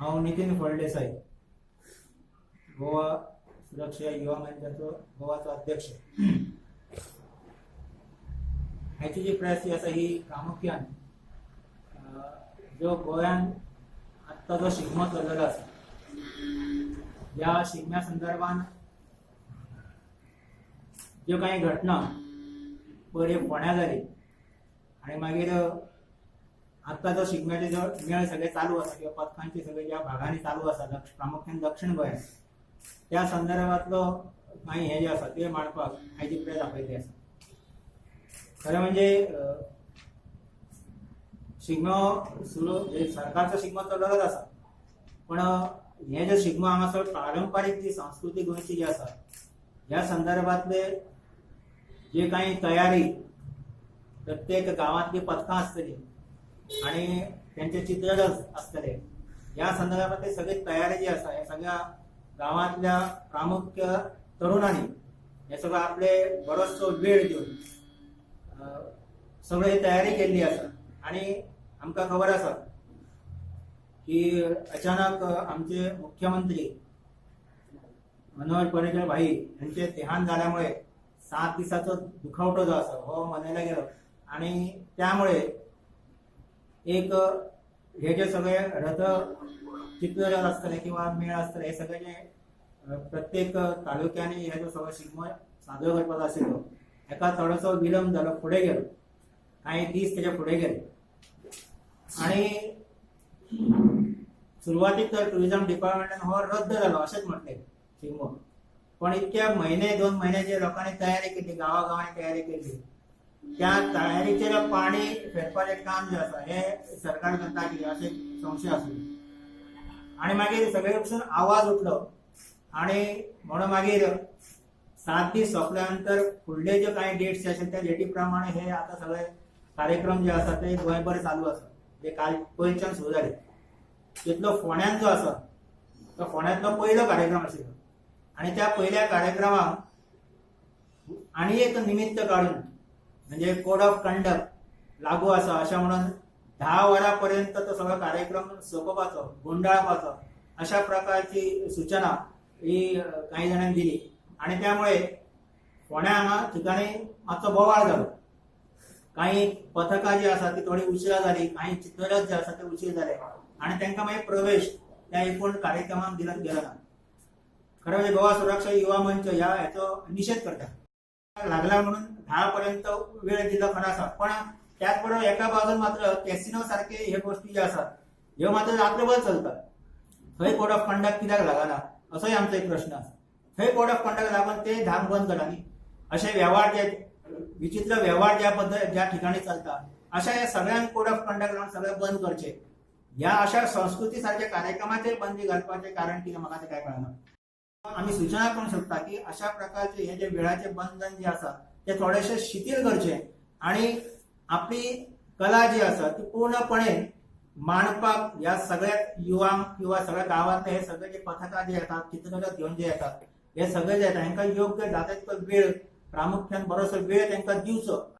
हांव नितीन फळदेसाय, गोवा सुरक्षा युवा मंचाचो गोवाचो अध्यक्ष. हाची जी प्रेस जी आसा ही प्रामुख्यान जो गोंयान आत्तां जो शिगमो चल्लेलो आसा, ह्या शिगम्या संदर्भान ज्यो कांय घटना पयर फोंड्या जाली आनी मागीर आत्तां जो शिगम्याचे जो मेळ सगळे चालू आसा किंवा पथकांचे सगळे ज्या भागांनी चालू आसा, प्रामुख्यान दक्षिण गोंयांत, त्या संदर्भातलो कांय हे जे आसा ते मांडपाक आयची प्रेस आपयल्ली आसा. खरें म्हणजे शिगमो सुरू, सरकारचो शिगमो चलत आसा, पण हे जे शिगमो हांगासर पारंपारीक जी संस्कृती गोंयची जी आसा, ह्या संदर्भातले जे कांय तयारी प्रत्येक गांवांतली पथकां आसतली आनी तेंचे चित्ररथ आसतले, ह्या संदर्भातली सगळी तयारी जी आसा, ह्या सगळ्या गांवांतल्या प्रामुख्य तरुणांनी हे सगळं आपले बरोचसो वेळ दिवन सगळी ही तयारी केल्ली आसा. आनी आमकां खबर आसा की अचानक आमचे मुख्यमंत्री मनोहर पर्रीकर भाई यांचे देहांत जाल्यामुळे 7 दिसाचो दुखवटो जो आसा हो मनयला गेलो आनी त्यामुळे एक हे जे सगळे रथ चित्ररथ आसतले किंवा मेळ आसतले, हे सगळे जे प्रत्येक तालुक्यांनी हे जो सगळो शिगमो साजरो करपाचो आशिल्लो, हेका थोडोसो विलंब जालो, फुडें गेलो, कांय दीस तेच्या फुडें गेले. आनी सुरवातीक तर टुरिझम डिपार्टमेंटान हो रद्द जालो अशेंच म्हटलें शिगमो, पण इतक्या म्हयने 2 म्हयने जे लोकांनी तयारी केली, गांवागांवांनी तयारी केली, त्या तयारीचेर पाणी फेरपाचें काम जें आसा हें सरकार करता कितें अशें संशय आसलो. आनी मागीर सगळे वचून आवाज उठलो आनी म्हणून मागीर 7 दीस सोंपल्या नंतर फुडले जे कांय डेट्स आशिल्ले त्या डेटी प्रमाणे हे आतां सगळे कार्यक्रम जे आसा ते गोंयभर चालू आसा, जे काल पयरच्यान सुरू जाले. तितलो फोंड्यान जो आसा तो फोंड्यांतलो पयलो कार्यक्रम आशिल्लो आनी त्या पयल्या कार्यक्रमाक आनी एक निमित्त काडून, म्हणजे कोड ऑफ कंडक्ट लागू आसा अशें म्हणून 10 वरां पर्यंत तो सगळो कार्यक्रम सोंपोवपाचो, गुंडाळपाचो, अशा प्रकारची सूचना ही कांय जाणांनी दिली आनी त्यामुळे फोंड्या हांगा ठिकाणी मातसो बोवाळ जालो. कांय पथकां जी आसा ती थोडी उशिरा जाली, कांय चित्ररथ जे आसा ते उशीर जाले आनी तांकां मागीर प्रवेश त्या एकूण कार्यक्रमाक दिलो गेलो ना. खरें म्हणजे गोवा सुरक्षा युवा मंच ह्या हेचो निशेध करता. लागला म्हणून 10 पर्यंत वेळ दिलो खरो आसा, पण त्याच बरोबर एका बाजून मात्र कॅसिनो सारखे हे गोष्टी ज्यो आसात ह्यो मात्र रात्रभर चलतात. थंय कोड ऑफ कंडक्ट कित्याक लागना असोय आमचो एक प्रश्न आसा. थंय कोड ऑफ कंडक्ट लागून ते धांक बंद करा न्ही. अशे व्यवहार जे विचित्र व्यवहार ज्या पद्दत ज्या ठिकाणी चलता, अशा ह्या सगळ्यांक कोड ऑफ कंडक्ट लावन सगळें बंद करचे. ह्या अशा संस्कृती सारख्या कार्यक्रमाचेर बंदी घालपाचें कारण कितें म्हाका तें काय कळना. आमी सूचना करूंक शकता की अशा प्रकारचे हे जे वेळाचे बंधन जे आसा ते थोडेशे शिथिल करचे आनी आपली कला जी आसा ती पूर्णपणे मांडपाक ह्या सगळ्या युवांक किंवा सगळ्या गांवांतले हे सगळे जे पथकां जे येतात, चित्ररथ घेवन जे येतात, हे सगळे जे येतात, हांकां योग्य जाता तितको वेळ, प्रामुख्यान बरोसो वेळ तांकां दिवचो.